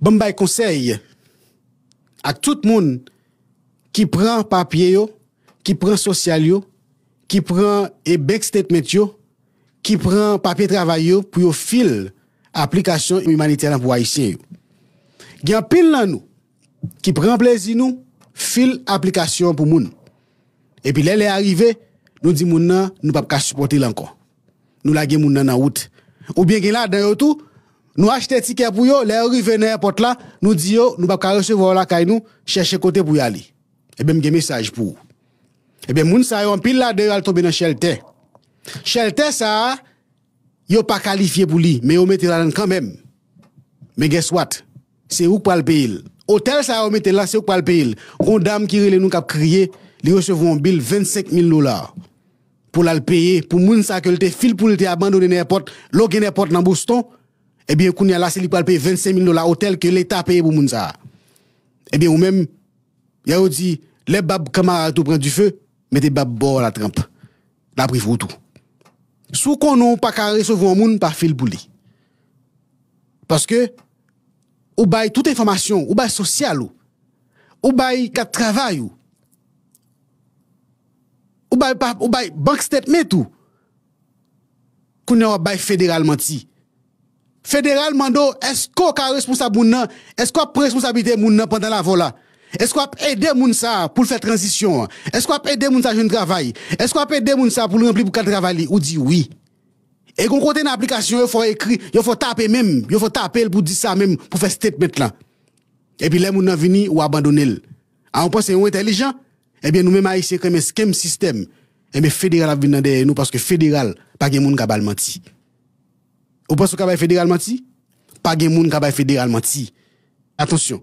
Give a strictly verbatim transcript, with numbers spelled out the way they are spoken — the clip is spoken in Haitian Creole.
ban m bay konsèy ak tout moun ki pran papye yo, ki pran sosyal yo, ki pran e bank statement yo, ki pran papye travay yo pou yo fil aplikasyon imanitè lan pou Ayisyen yo. Gen anpil nan nou ki pran plezi nou fil aplikasyon pou moun. Epi lè lè a rive, nou di moun nan nou p ap ka sipòte l ankò. Nou lage moun nan nan wout. Oubyen gen ladan yo tou, nou achte tikè pou yo, lè yo rive nan èpòt la, nou di yo nou p ap ka resevwa yo lakay nou, chèche kote pou y ale. Ebyen m gen mesaj pou ou. Ebyen moun sa yo anpil ladan yo al tonbe nan chèltè. Chèltè sa a, yo pa kalifye pou li, men yo mete yo ladan l kanmenm. Men guess what? Se ou k pral peye l. Otèl sa yo mete l la, se ou k pral peye l. Gon dam ki rele nou k ap kriye, li resevwa yon bil vennsenk mil dola pou l al peye pou moun sa ke l te fil pou l te abandone nan èpòt, lè w gen èpòt nan Boston, ebyen kounye a la se li k pral peye vennsenk mil dola otèl ke leta peye pou moun sa a. Ebyen ou menm, lè yo di, lè bab kanmarad ou pran dife, mete bab bò a la tranp. L ap rive ou tou. Si w konnen w pa ka resevwa yon moun, pa fil pou li. Paske ou bay tout enfòmasyon, ou bay sosyal ou, ou bay kat travay ou, ou bay, pa- ou bay bank statement ou. Kounye a w ap bay federal manti. Federal mande w, èske w ka responsab moun nan? Èske w ap pran responsablite moun nan pandan l avè w la? Èske w ap ede moun sa a pou l fè tranzisyon an? Èske w ap ede moun sa a jwenn travay? Èske w ap ede moun sa a pou l ranpli pou kat travay li? Ou di wi. E gon kote nan aplikasyon yo fò ekri, yo fò tape menm, yo fò tape l pou di sa menm, pou fè statement lan. Epi lè moun nan vini, ou abandone l. A ou panse ou entèlijan? Ebyen nou menm Ayisyen k renmen scam sistèm. Ebyen federal ap vin nan dèyè nou paske federal pa gen moun ka ba l manti. Ou panse ou ka bay federal manti? Pa gen moun ka bay federal manti. Atansyon,